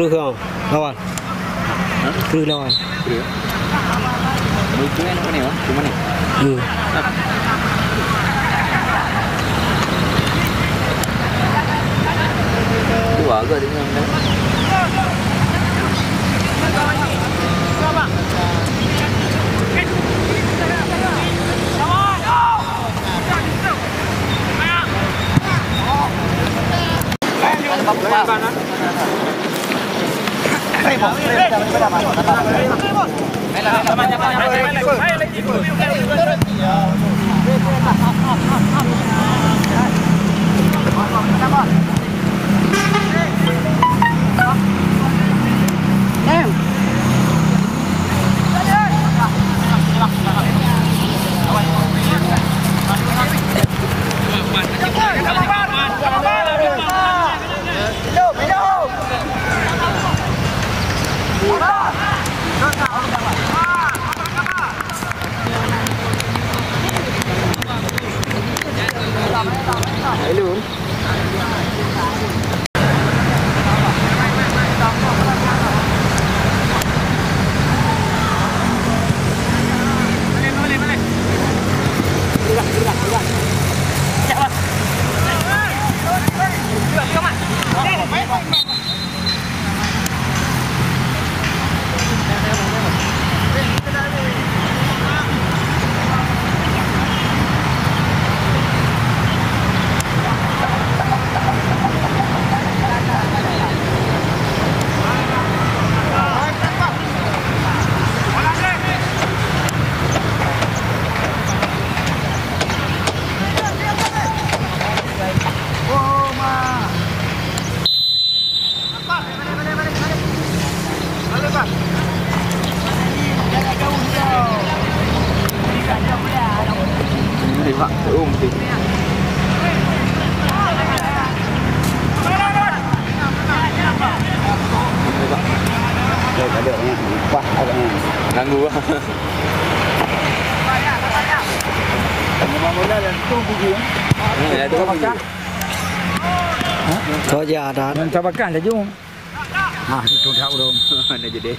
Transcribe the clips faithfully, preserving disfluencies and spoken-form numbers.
Kong, lawan. Hah? Kru lawan. Kru. Lucu ya, nak mana, Bang? Cuma ni? Hmm. Dua ke dia? Ganggu. Mula-mula dah tu biji, eh? Hmm, dah tu biji. Kau je ada. Yang tabakah laju. Ha, itu dah urung. Mana jadi?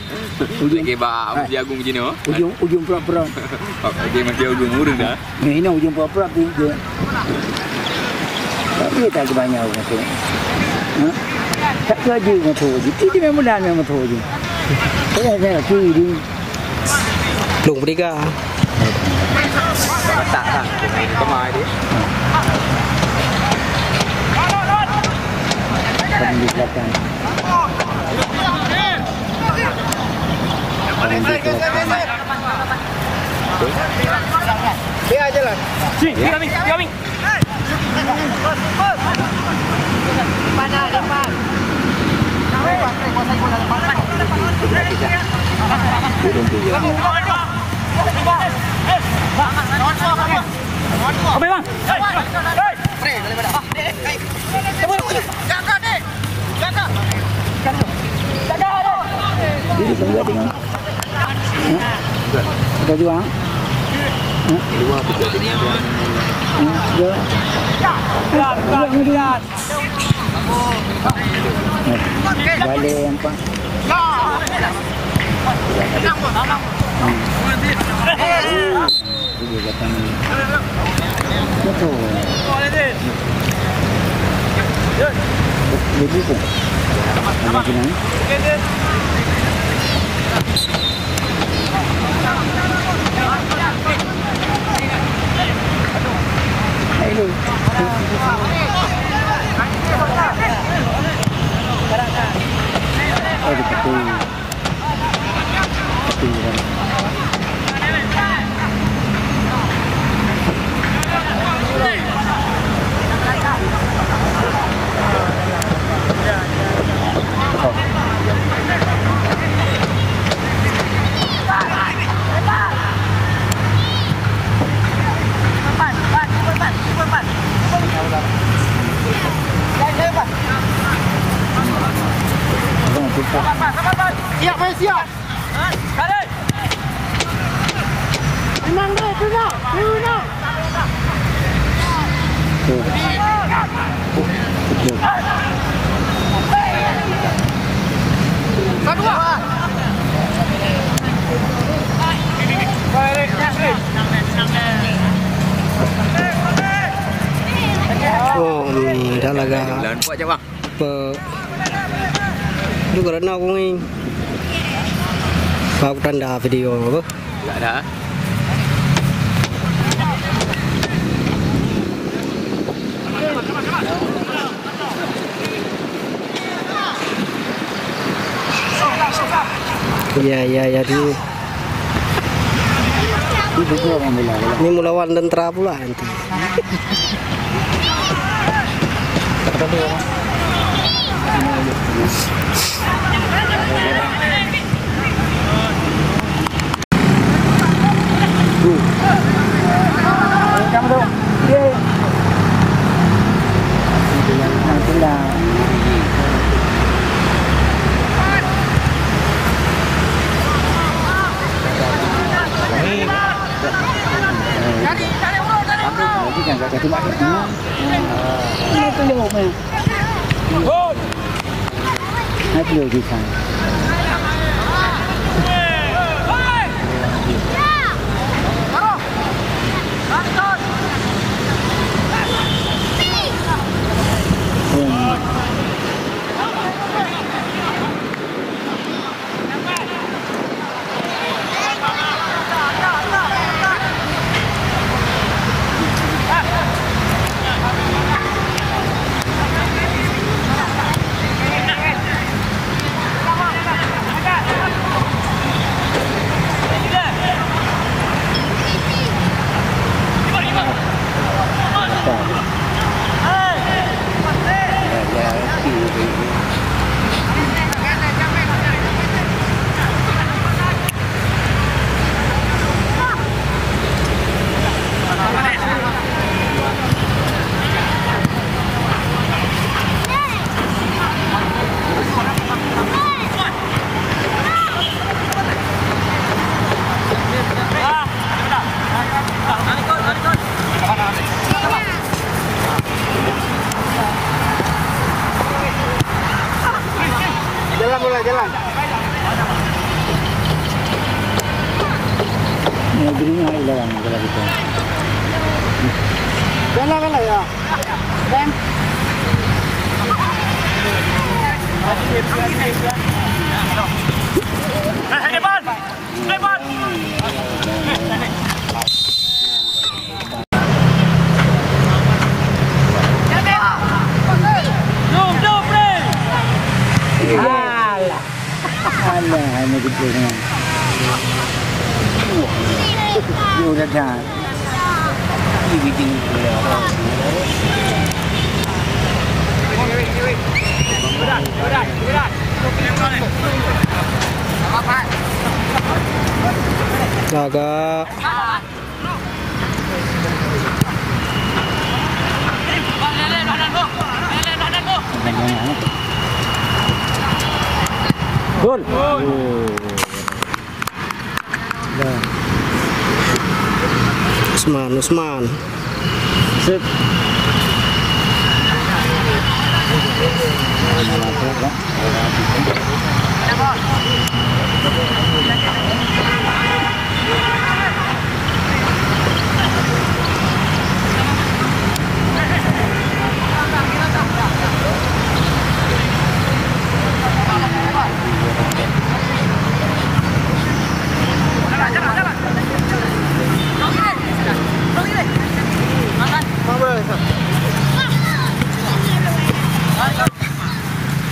Ujung. Lagi bah, Hai. Masih agung macam ni, oh. Ujung, ujung pura-pura. Okey, masih agung urung dah. Ni, ini ujung pura-pura tu je. Tapi tak kebanyakan tu. Ha? Tak kerja macam tu je. Kita memang dah memang tu je. Saya saya tu je. Lôn peutiga. Letak lah. Kemai dia. Kami di belakang. Kami di belakang. Dia aja lah. Sini, kami, kami. Duduk dulu tengok. Kita jual. Dua tiga tiga. Ya. Balik empat. Tiga datang. Betul. Lebih pun. Ada kena. Siap, eh, siap. Tenang deh, tenang. Tenang. Tuh. Tuh. Oh, hmm, dah lah, gak. Buat je, Bang. Pe-, juga dah nak bunyi. Kau tanda video apa? Tak ada. Ya, ya, ya, di. Ini melawan tentara pula nanti. Jalan bola, jalan. Ini green light lah, kalau kita. Jalan, jalan, ya. Alah. Alah, hana gede sangat. Wah. Yo, dah, dah. Agak. Gol. Usman, Usman. Sip.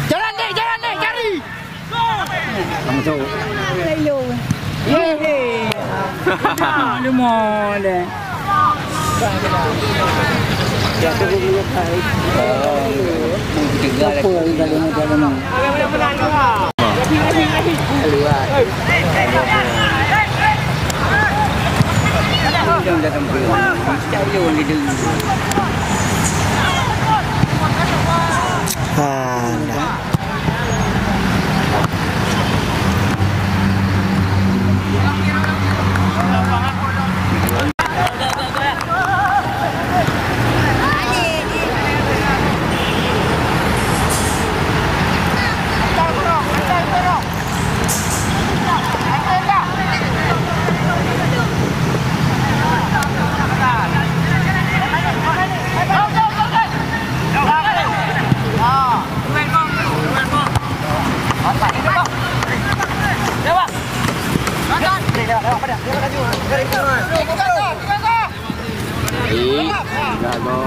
Jalan deh, jalan deh, cari. Langsung. Ayo. Yeay. Lima deh. Apa lagi dalam, dalam? Ah, dah. Ih, dah lo.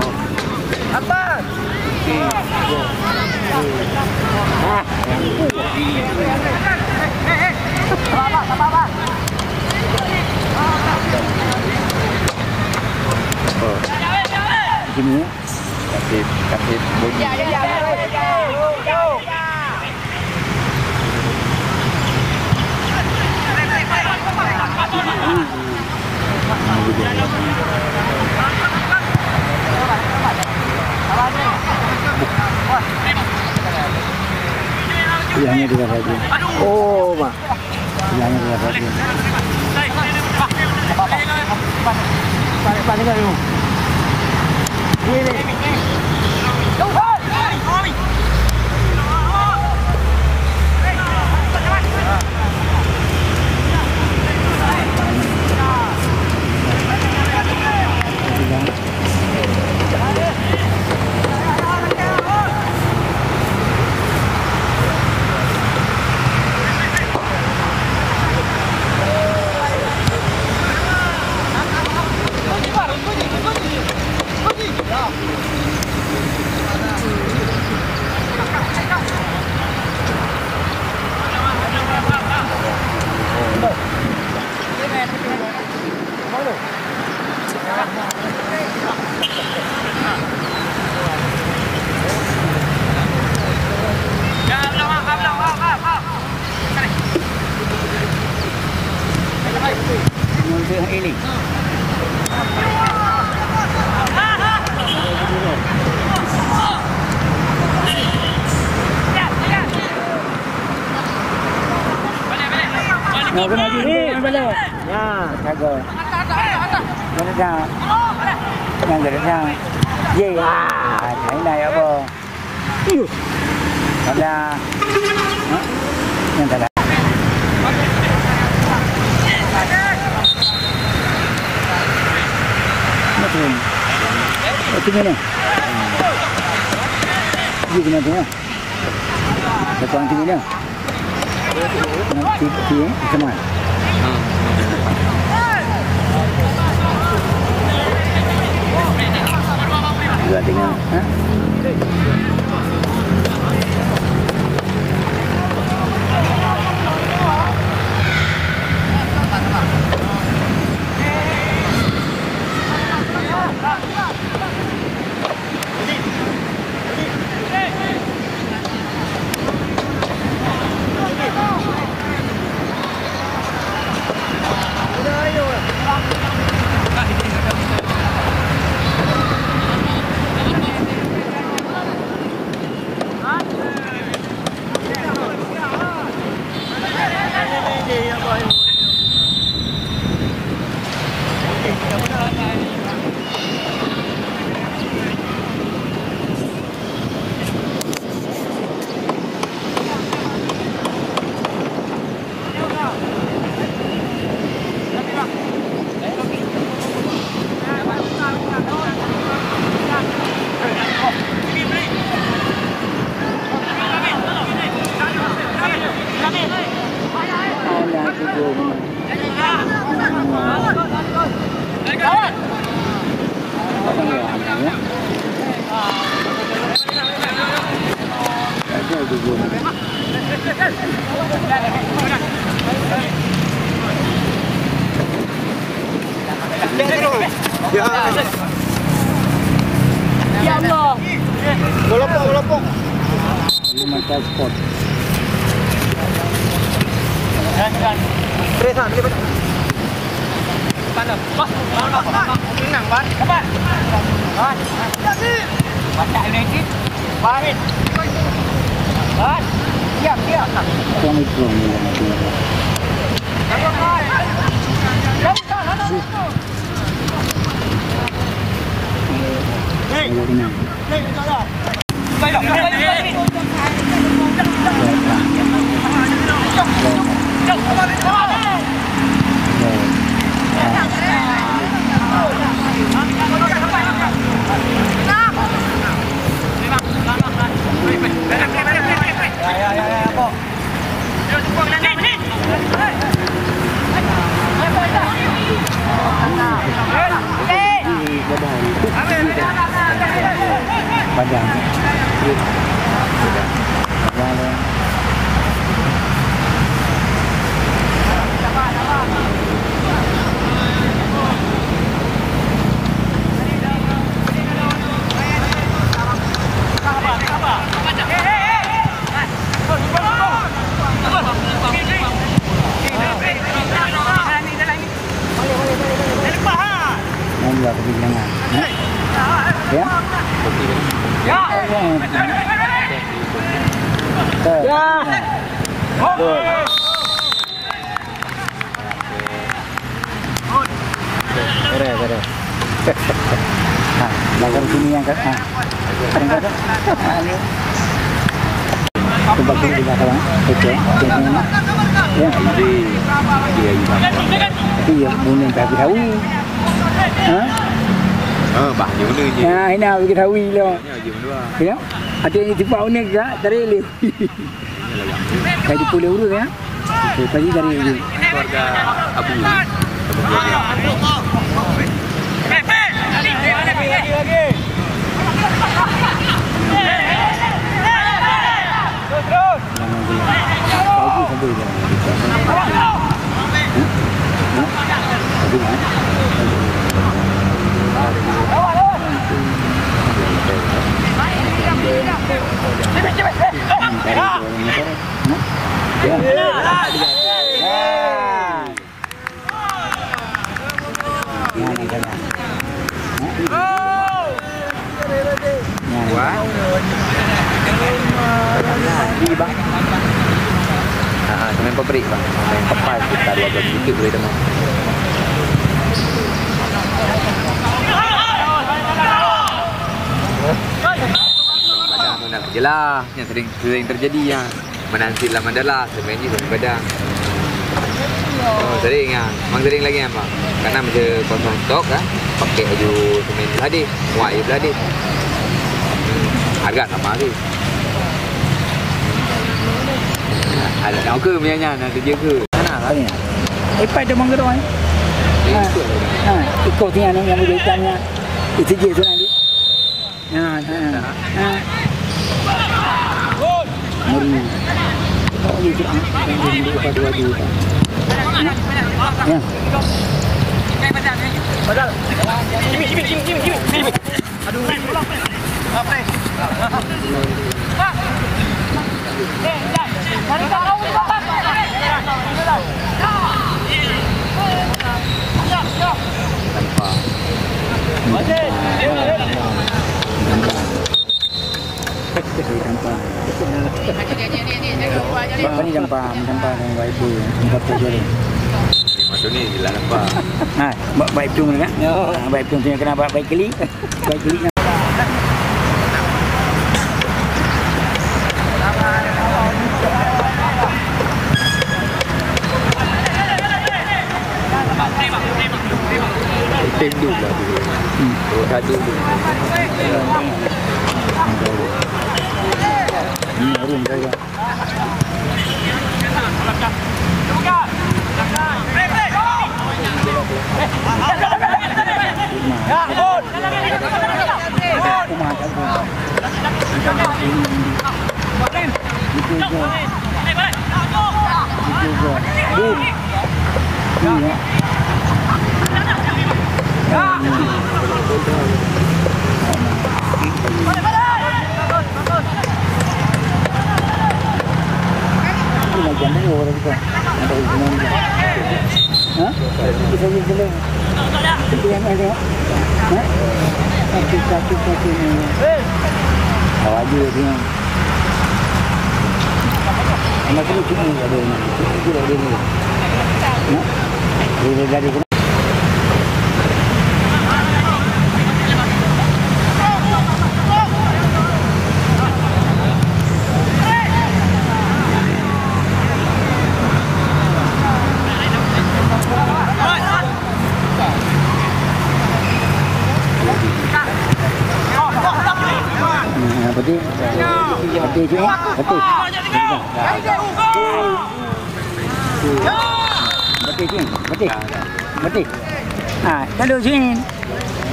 Oh. Sini. Kasih, kasih bunyi. Yang ini juga bagus. Oh, Mak. Yang ini juga bagus. Balik, balik, balik. Ini. Nah, jago. Mana dah? Yang gede dah. Ye, ah, ini dah ya, Bang. Ada. Hah? Yang tak ada. Betul. Betul ni. Ini kenapa ya? Betul ni. Nanti, nanti, eh, teman. Dua tengah, ha? Ya. Ya Allah. Golopok, golopok. Ini mata sport. Terus, ah, boleh baca. Mana? Wah, mana? Tenang, Ban. Apa? Ban. Baca ini, Cik. Ban. Ban. Diam, diam. Assalamualaikum warahmatullahi wabarakatuh. Hei. Ha, belakang sini yang kat, ha. Yang kat, ha, ni. Tempat tu di belakang, ha. Betul. Betul, betul. Ya. Jadi, dia juga. Tapi ya, bunyi tak tahu. Ha? Ah, bah, dia mana je? Ya, ini aku tahu lo. Dia je berdua. Ya. Ada yang tiba unik ke? Dari Liu. Kaji pulih urus ya. Okey, tadi dari ini. Keluarga Abu. Abu keluarga. Terus, terus. Jangan gila. Tahu pun sampai dia. Tapi, ha? Wah. Di, Bang. Ha, ha, semen pabrik, Bang. Semen papan, sekitar dua belas ringgit boleh tengok. Padang tu nak jelas, yang sering, sering terjadi, ya. Meunan cit lam adalah, semen jih semen padang. Oh, sering, ya. Memang sering lagi, ya, Bang. Karena masa kosong stok, kan, pakai aju semen beladih, muat aju beladih. Harga sama sih. Ada nak ke, punya nyan, ada je ke? Mana lah? Apa ni? Ipai tu mangga tu, eh? Ha. Ha. Ikut ni, anu, yang boleh ikan ni. Itu je tu nanti. Ha, ha, ha. Mari. Oh, ni tu, ah. Yang dia buka dua dia tu. Ya. Aduh. Apa ni jampa? Jampa dengan wiper, jampa tu je. Lima tu ni je lah jampa. Ha, ba-, wiper tu mana? Ya. Ha, wiper tu yang kena ba-, baik kali. Baik kali. Tim dulu lah dulu. Hmm. Oh, satu dulu. Hmm, baru menjaga. Ha? Kita ni kena. Kita yang ada. Ha? Satu, satu, satu ni. Awak je dia. Macam ni cuma ada ni. Cuma dia ada ni. Ha? Dia dah jadi. Hmm, betul. Betul je, eh? Betul. Betul je, betul. Betul. Ah, hello, Jin.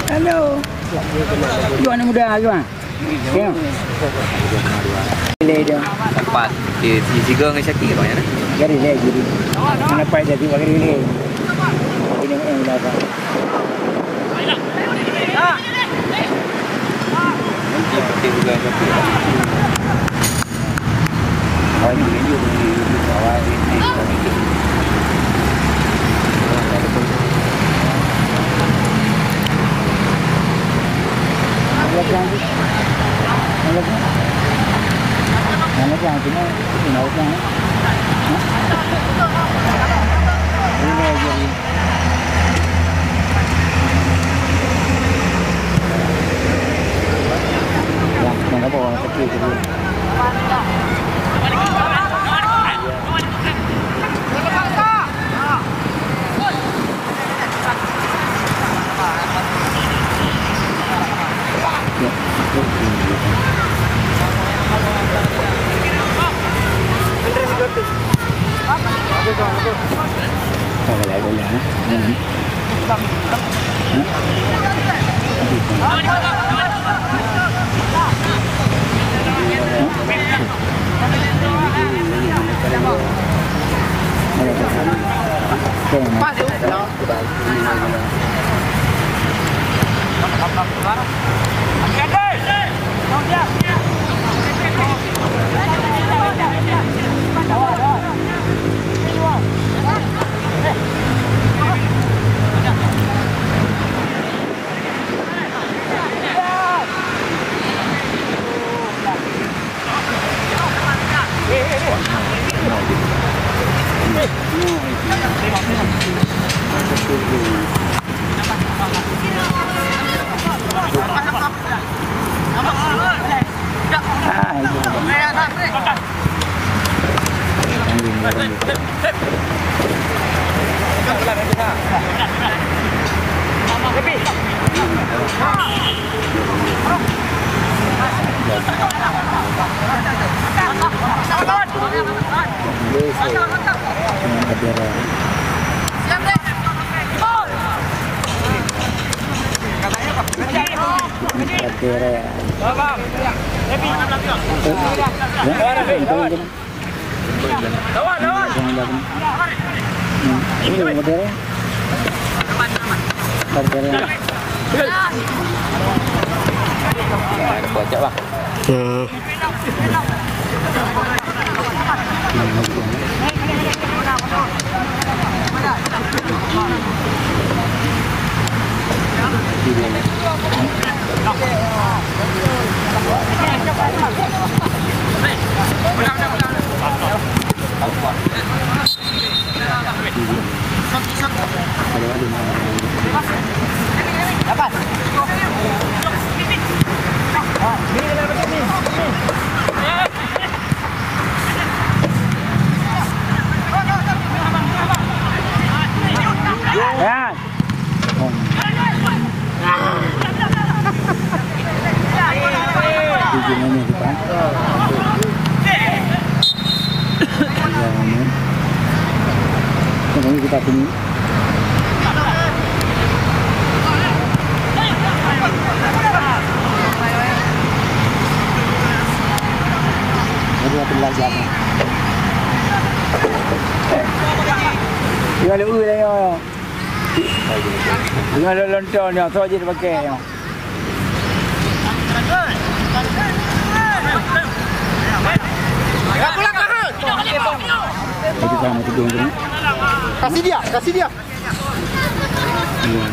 Hello. Dua anak muda, dua. Ya. Boleh dia. Empat. Dia si Sigo dengan Syakir, bang, ya, nah? Jadi, dia jadi. Mana pai dia tiba kali ni? Ini, eh, dah, bang. Nah. Ya. Tujuh menit kita. Tiga menit. Kita tunggu. Dua belas jam. Tiga lu ui lah, ya. Dengan lon-, lonto nyoe, soe jeuet pakai nyoe. Itu sama tu dong. Kasih dia, kasih dia. Iya.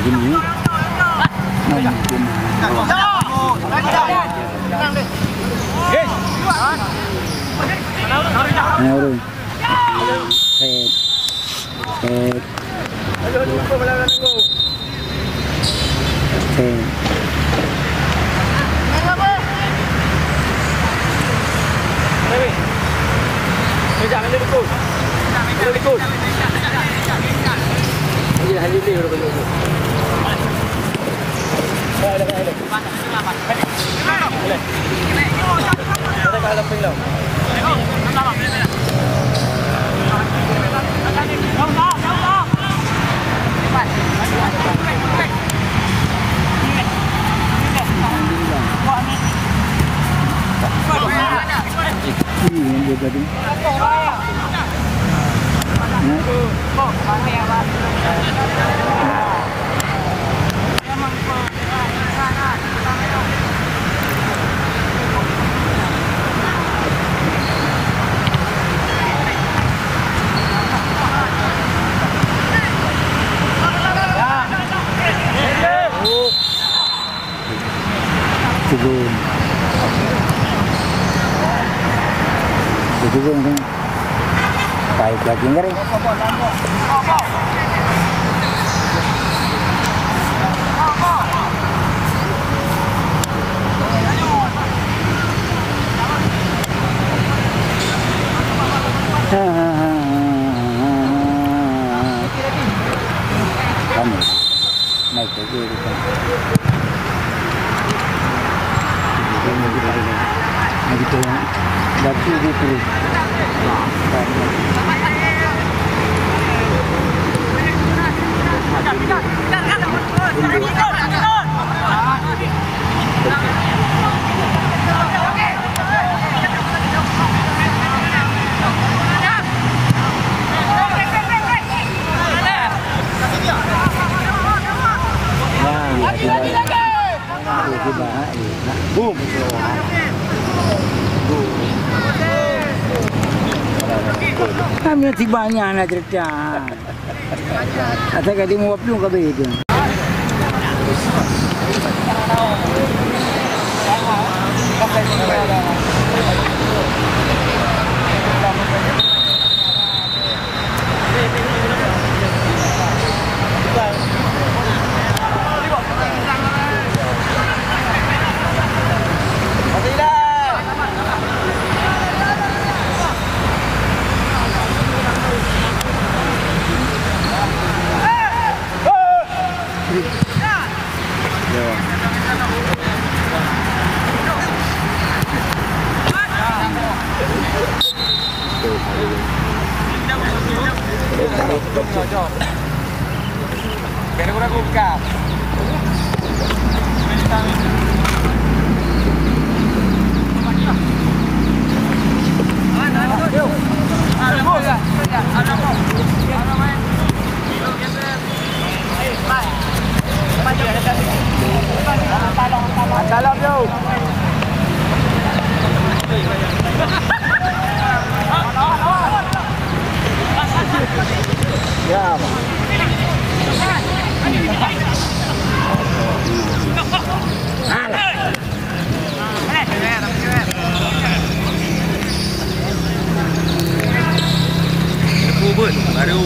Begini. Nah, urun. Set. Set. Set. Turun. Turun kan. Baik lagi ngeri. Boom. Kami si banyak nak cerita. Asal ka lima puluh ka beda. Baru.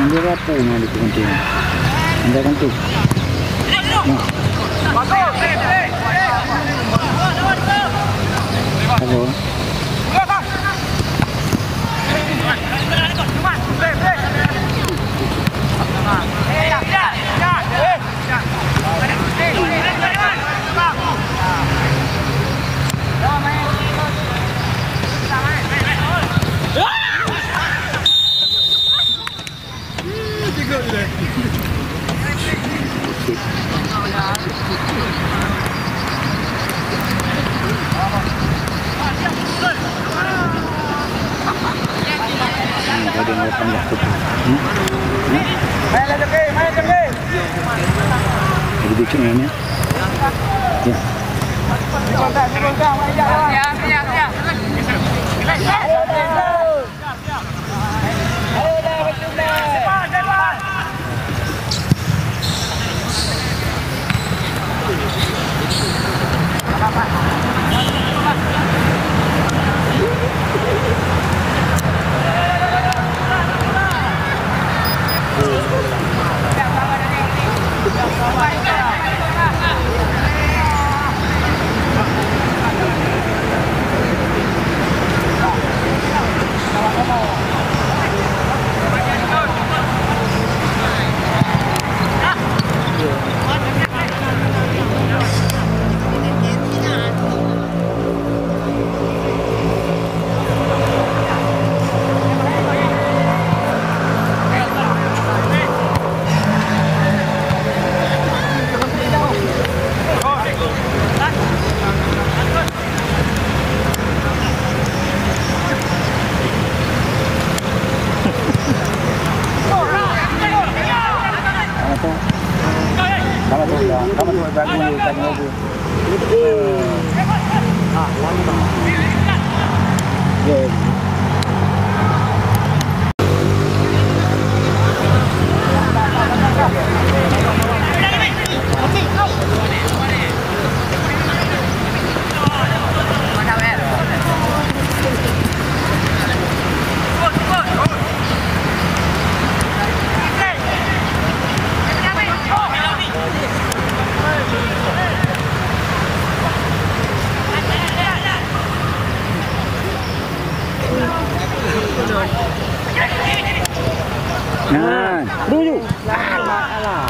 Nggak apa, mana dikunci? Nggak kunci. Nah. Halo. Ada yang datang dah. Hmm? Hmm? Jadi, bikin ini. Ya. Nah. Dulu. Alah, alah.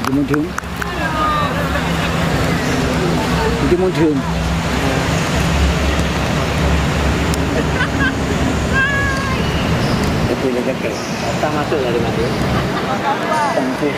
Dia muncul. Dia muncul. Betul dia kata. Datang masuk lah dengan dia. Datang masuk.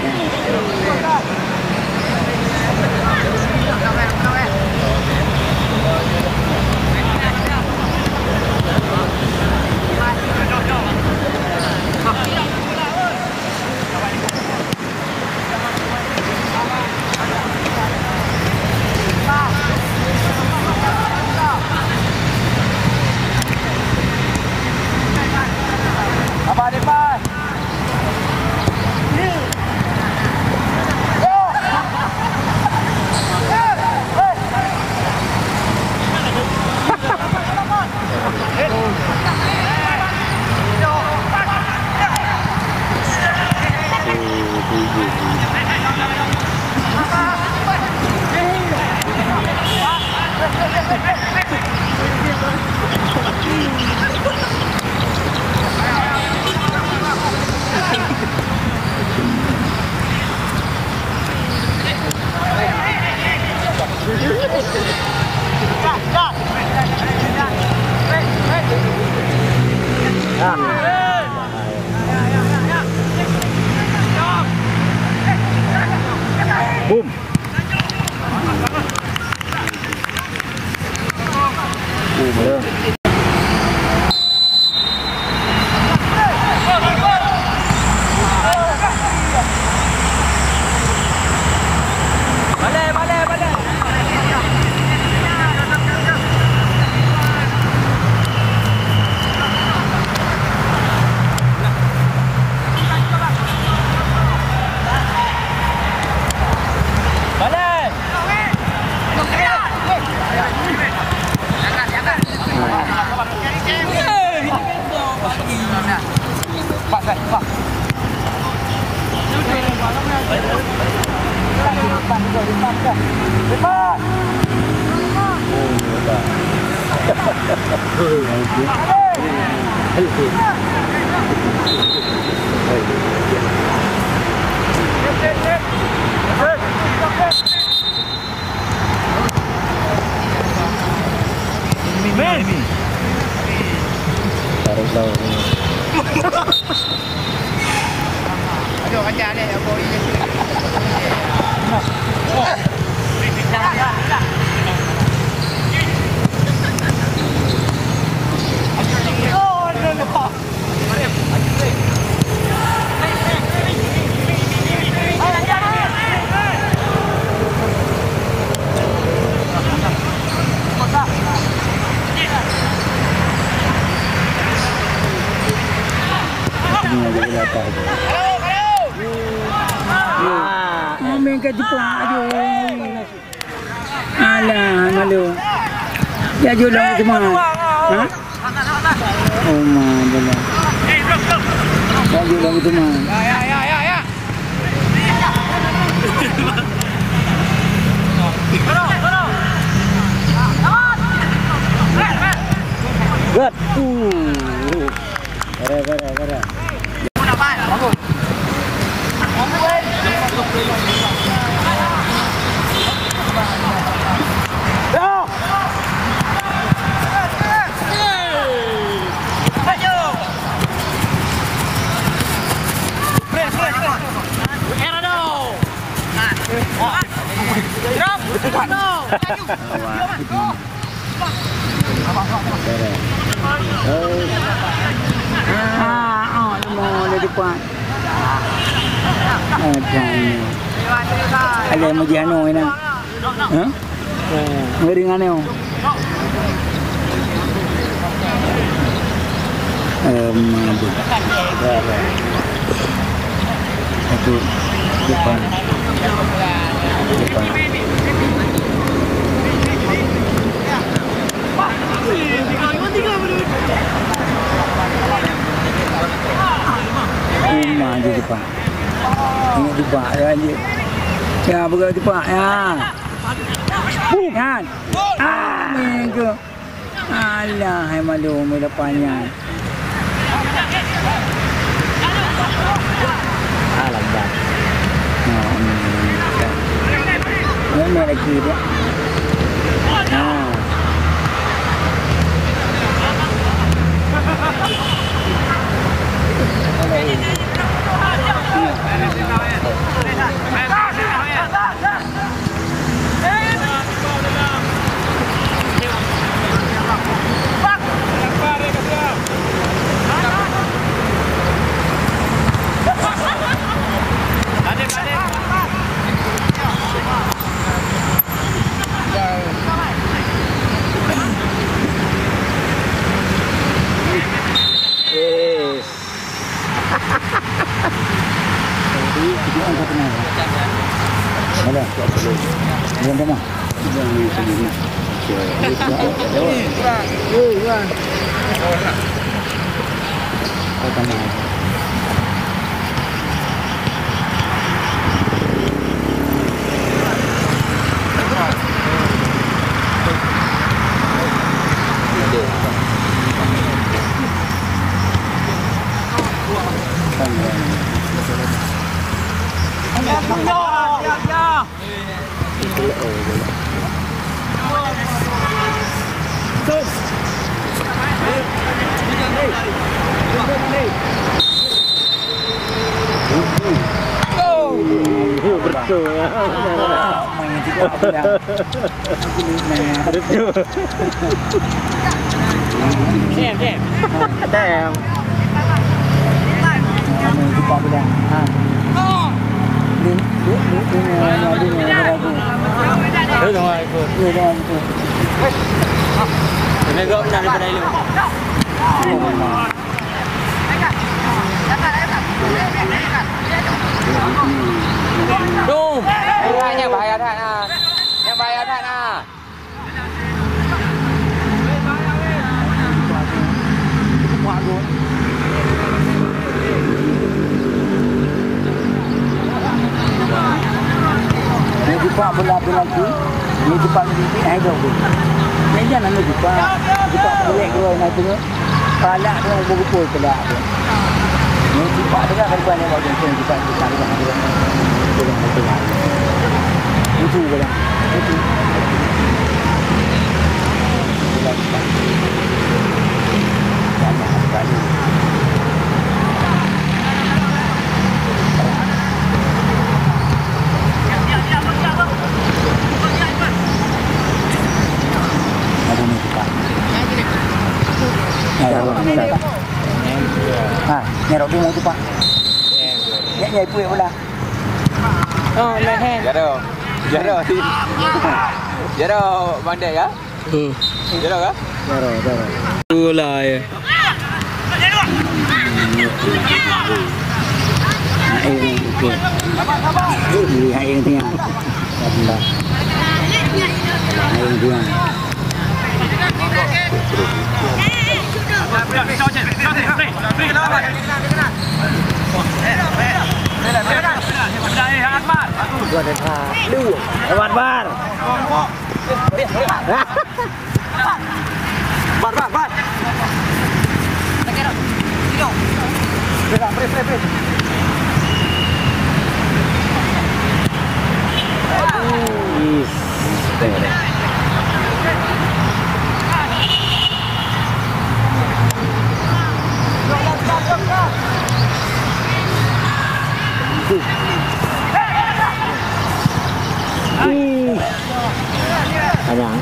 Boom. Main kat Jepang, aduh. Alah, malu. Dia jolong semua. Ha? Oh, ma, bola. Dia jolong semua. Good. Uh. Keren, keren, keren. Ah, ah, lemah le depan. Aduh. Ada yang mau jano ini. Hah? Ngeri ngane. Em, aduh. Satu, depan. Depan. Uma je depan. Ini depan, ya, je. Ya, bukan depan, ya. Kan? Ah, mega. Alah, hai malu, mula panjang. Ah, lambat. Nah, hmm. Ini lagi dia. Nah. Yes. Ada. Belum pernah. Betul. Main juga aku dah. Betul. Damn, damn. Damn. Main juga aku dah. Ha. Ni, ni, ni, ni, ni, ni, ni, ni, ni. Dia tengah ikut. Dia tengah ikut. Dia tengah ikut. Dum. Wah, nyan bahaya that, ha. Nyan bahaya that, ha. Nyoe jipak bola penalti, nyoe jipak penalti, hai dong. Nyoe jangan nyoe jipak. Jipak pelek keluar na tu. Palak tu beukupôi pelak tu. Nyoe jipak tu kan bukan yang bagus, jipak, jipak, jipak, jipak. Itu bola. Itu. Bola jipak. Banyak sekali. Aduh, ni cepat. Ni, Robi mau cepat. Ha, ni Robi mau cepat. Ni, ni, ibu ya pula. Oh, leher. Jaro. Jaro. Jaro, Bang Dek, ya? Hmm. Jaro kah? Jaro, jaro. Dua lah, ya. Hai, okey. Hai, tengah. Hai, tengah. Lewat, Bar. Bar, bar, bar. Pegang, pegang, pegang. Is. Ih. Sayang.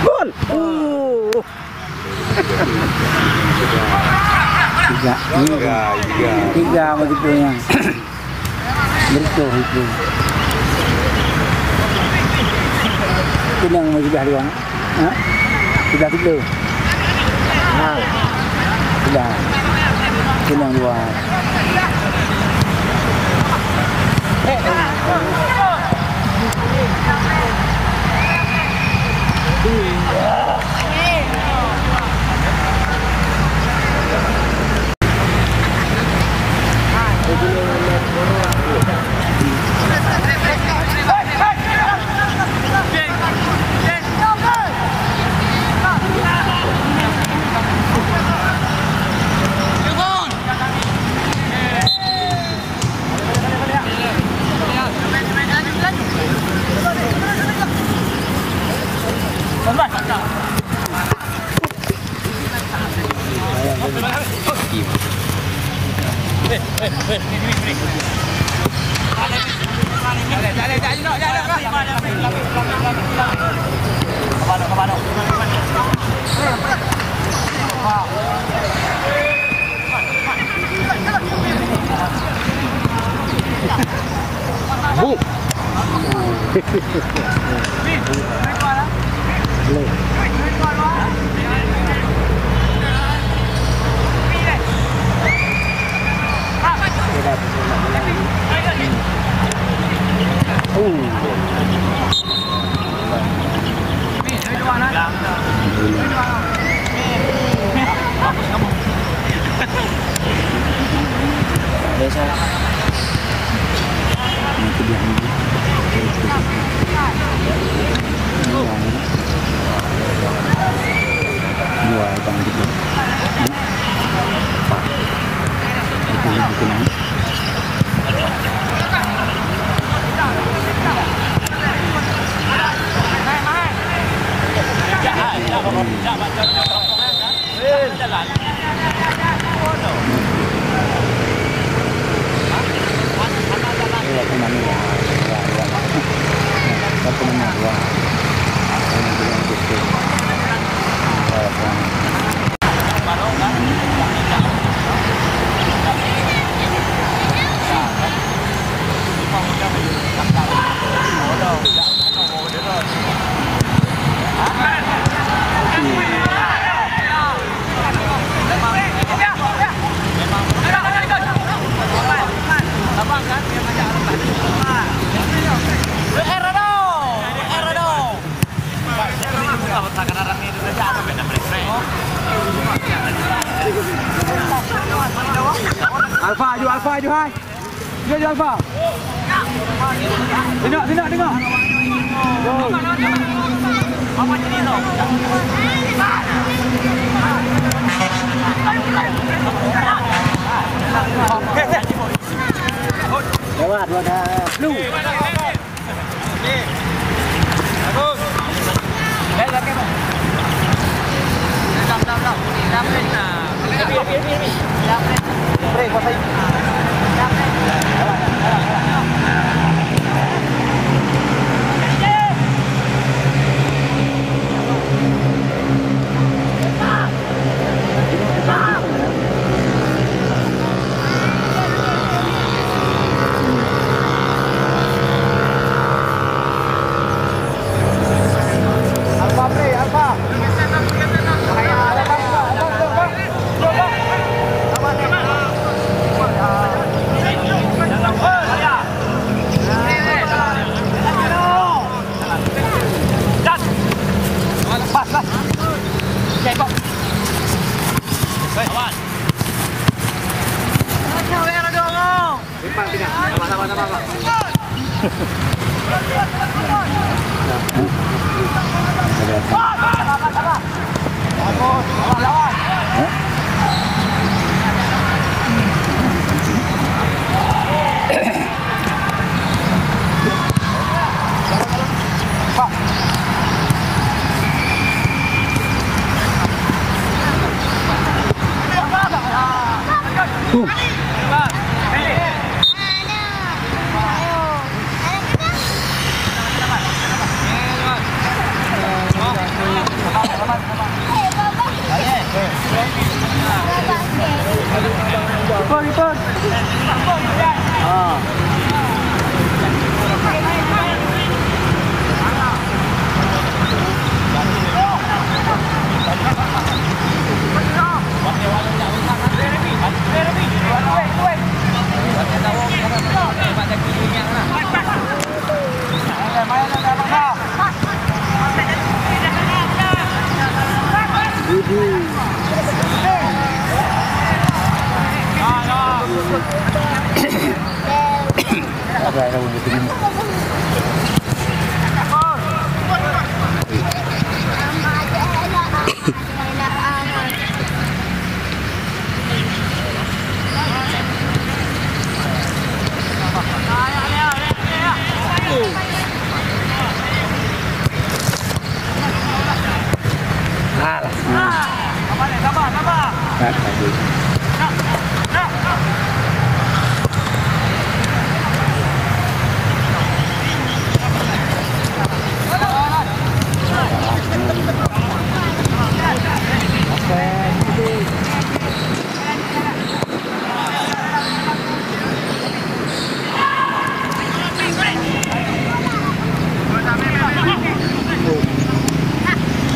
Gol! Oh! Tiga. Tiga, tiga. Tiga begitu ya. Betul itu. Kenang masih dah dua. Ha? Sudah tiga. Ha. Sudah. Kenang dua. Buk. Alfa, aju Alfa, aju hai. Dia aju Alfa. Tengok, tengok, tengok. Lewat, lewat dah. Lu. Alah. Nah.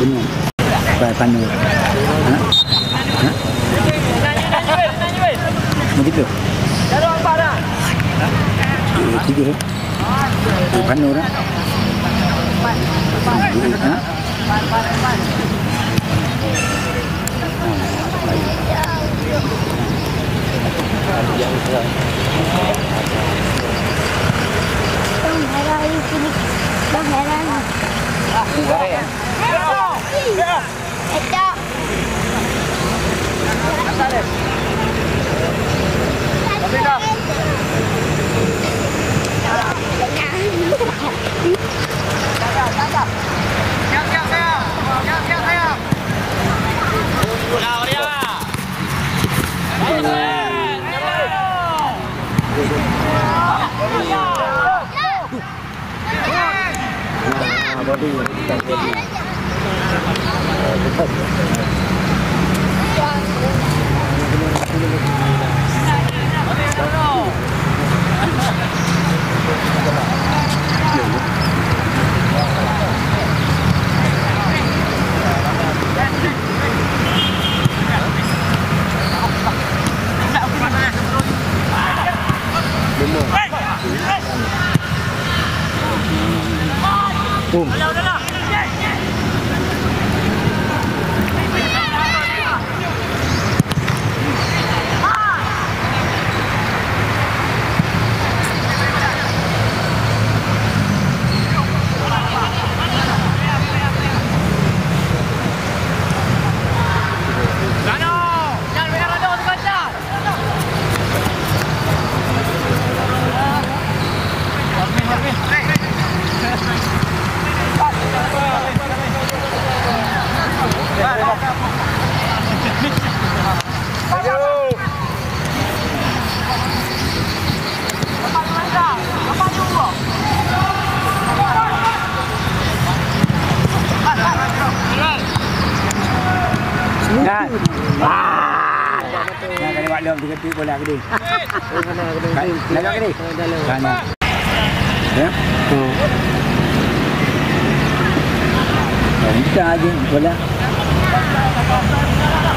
Bunuh. Pakai panur. Ha? Ha? Begitu. Eh, tiga. Eh, panur, ha? Ha? Nah. Ah. Nah, kali wak lom tiga bola gede. Kan, lewat gede. Sana. Ya? Oh. Oh, bisa aja bola.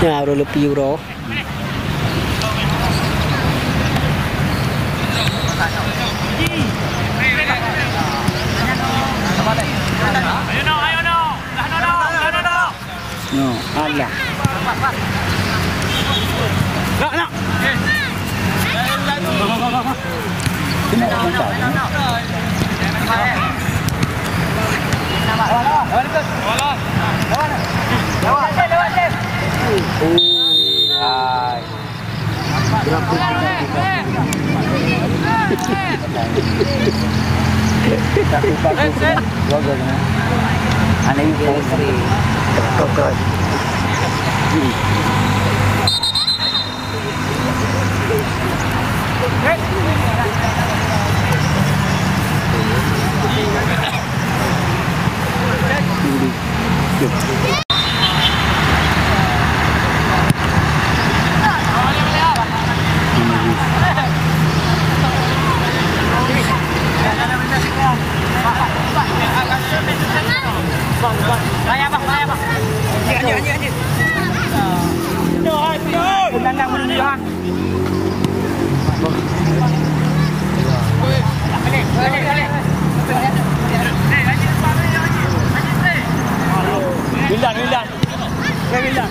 Ya, udah lebih euro. Ayo, no, ayo, no. Dah, no, no, no, no, no. No, alah. Nak, nak. Kena kontak, no. Oh, hai. Wildan, Wildan. Eh, Wildan.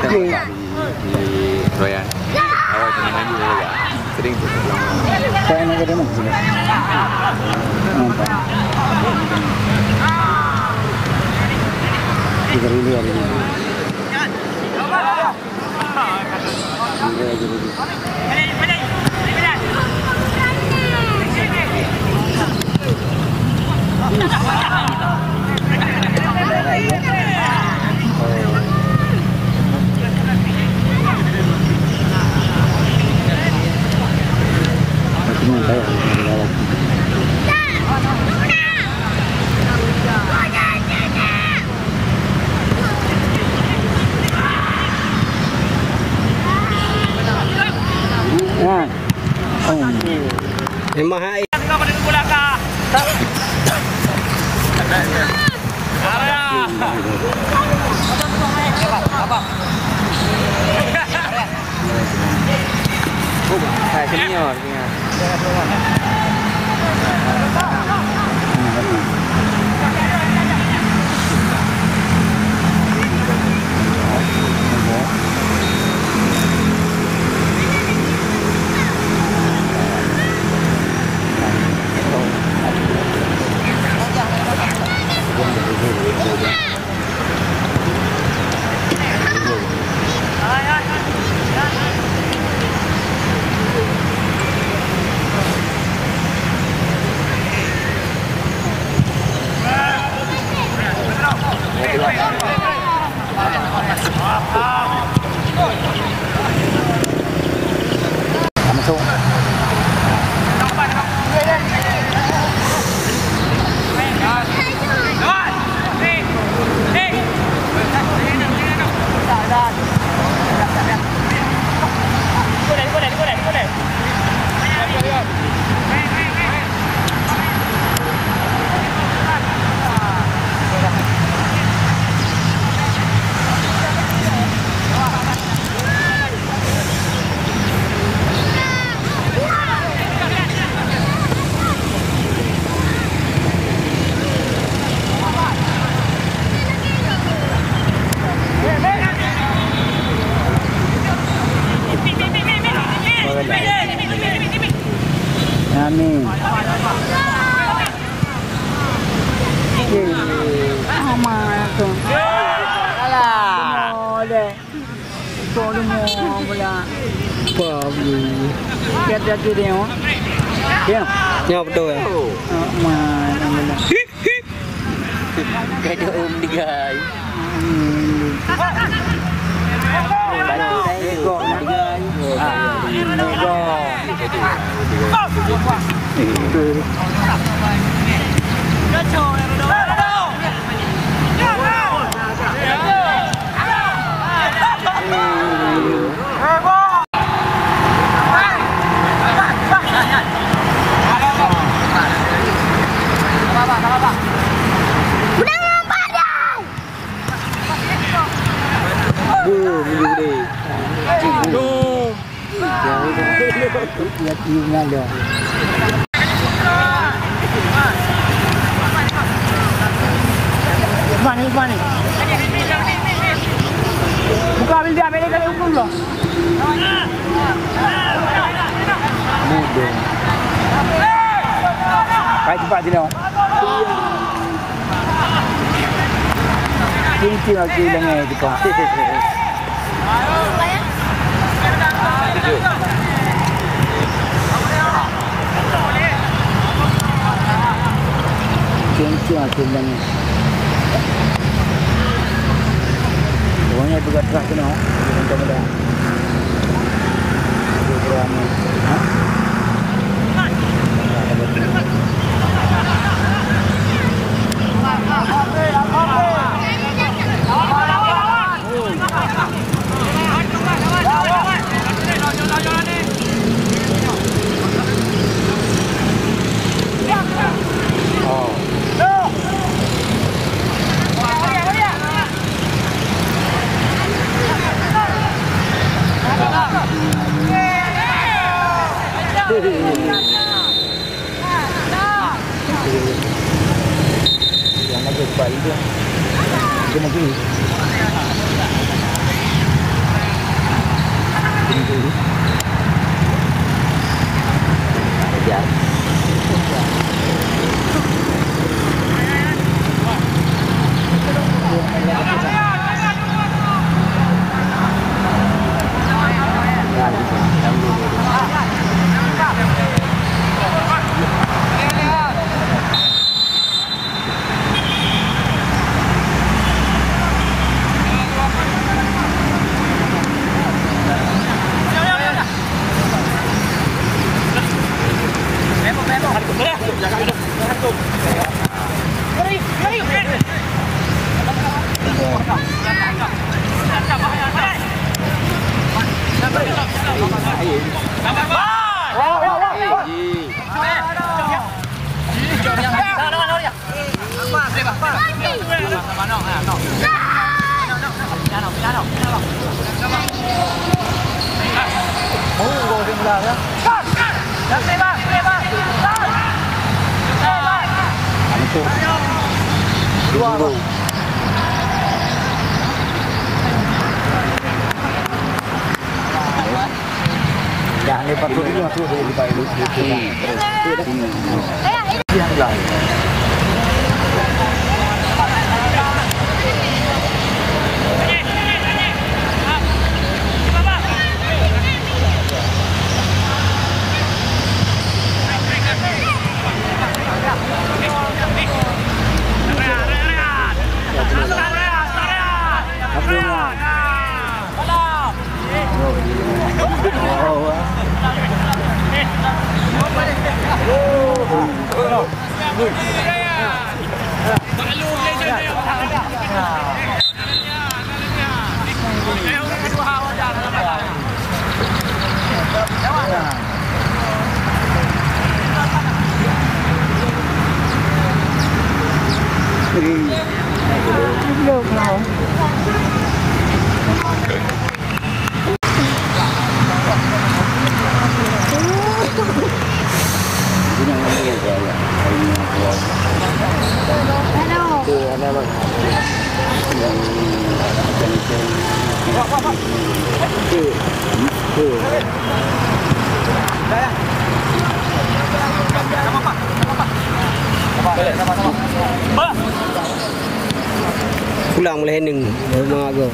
Di, di Royan. Awak tenang aja, ya. Sering tu pulang. Saya nak kata mana? Nampak. Kita dulu hari ini. Dulu aja dulu. Ha. Oh. Memang hai. Hai, senior. Amin. Aman tu. Alah. Boleh. Kau ni mau pula. Apa ni? Tiap-tiap dia tengok. Ya. Ya, betul ya. Aman, aman. Gadoh um digai. Usman, Usman ni. Buka Wildan, ambil dia dari hukum dulu. Mudah. Baik, cepat sini, awak. Cincin aku hilang, eh, cepat. Kencang aku bilang. Pokoknya pegat keras kena. Mudah-mudahan. Berani. Ha? Dah ni patut. Pulang mulai neng, rumah aku.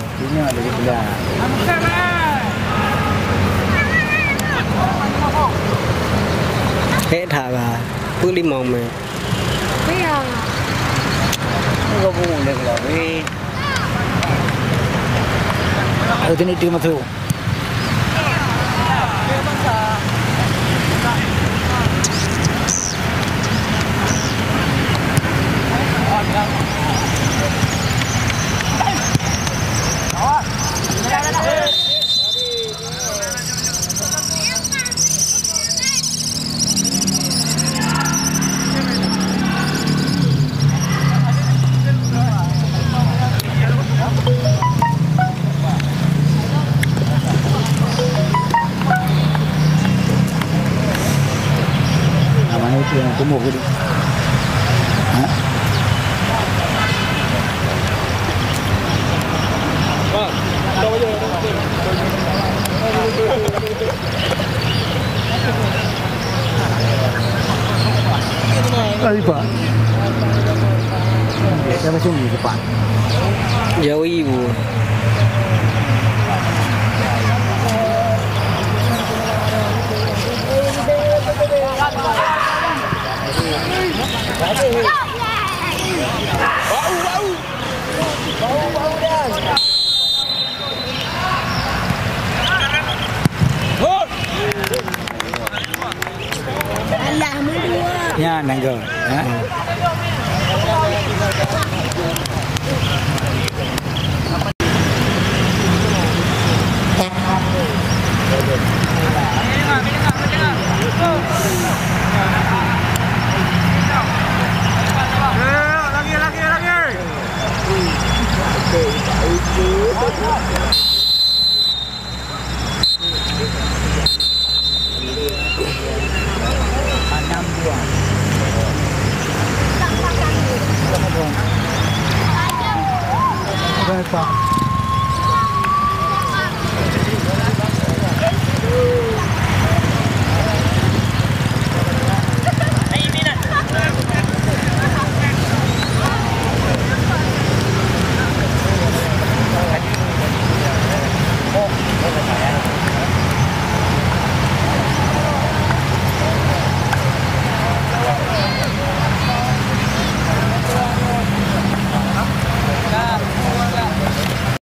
Hek that lah. Peuet limong mét. Iya. Enggak boleh lah, weh. Ayo, sini, terima kasih. Abang itu yang tumbuh gitu. Hah? Ai, Pak. Siapa sini, Pak? Jauh ibu. Nyan, nanggroe. Ha? Pak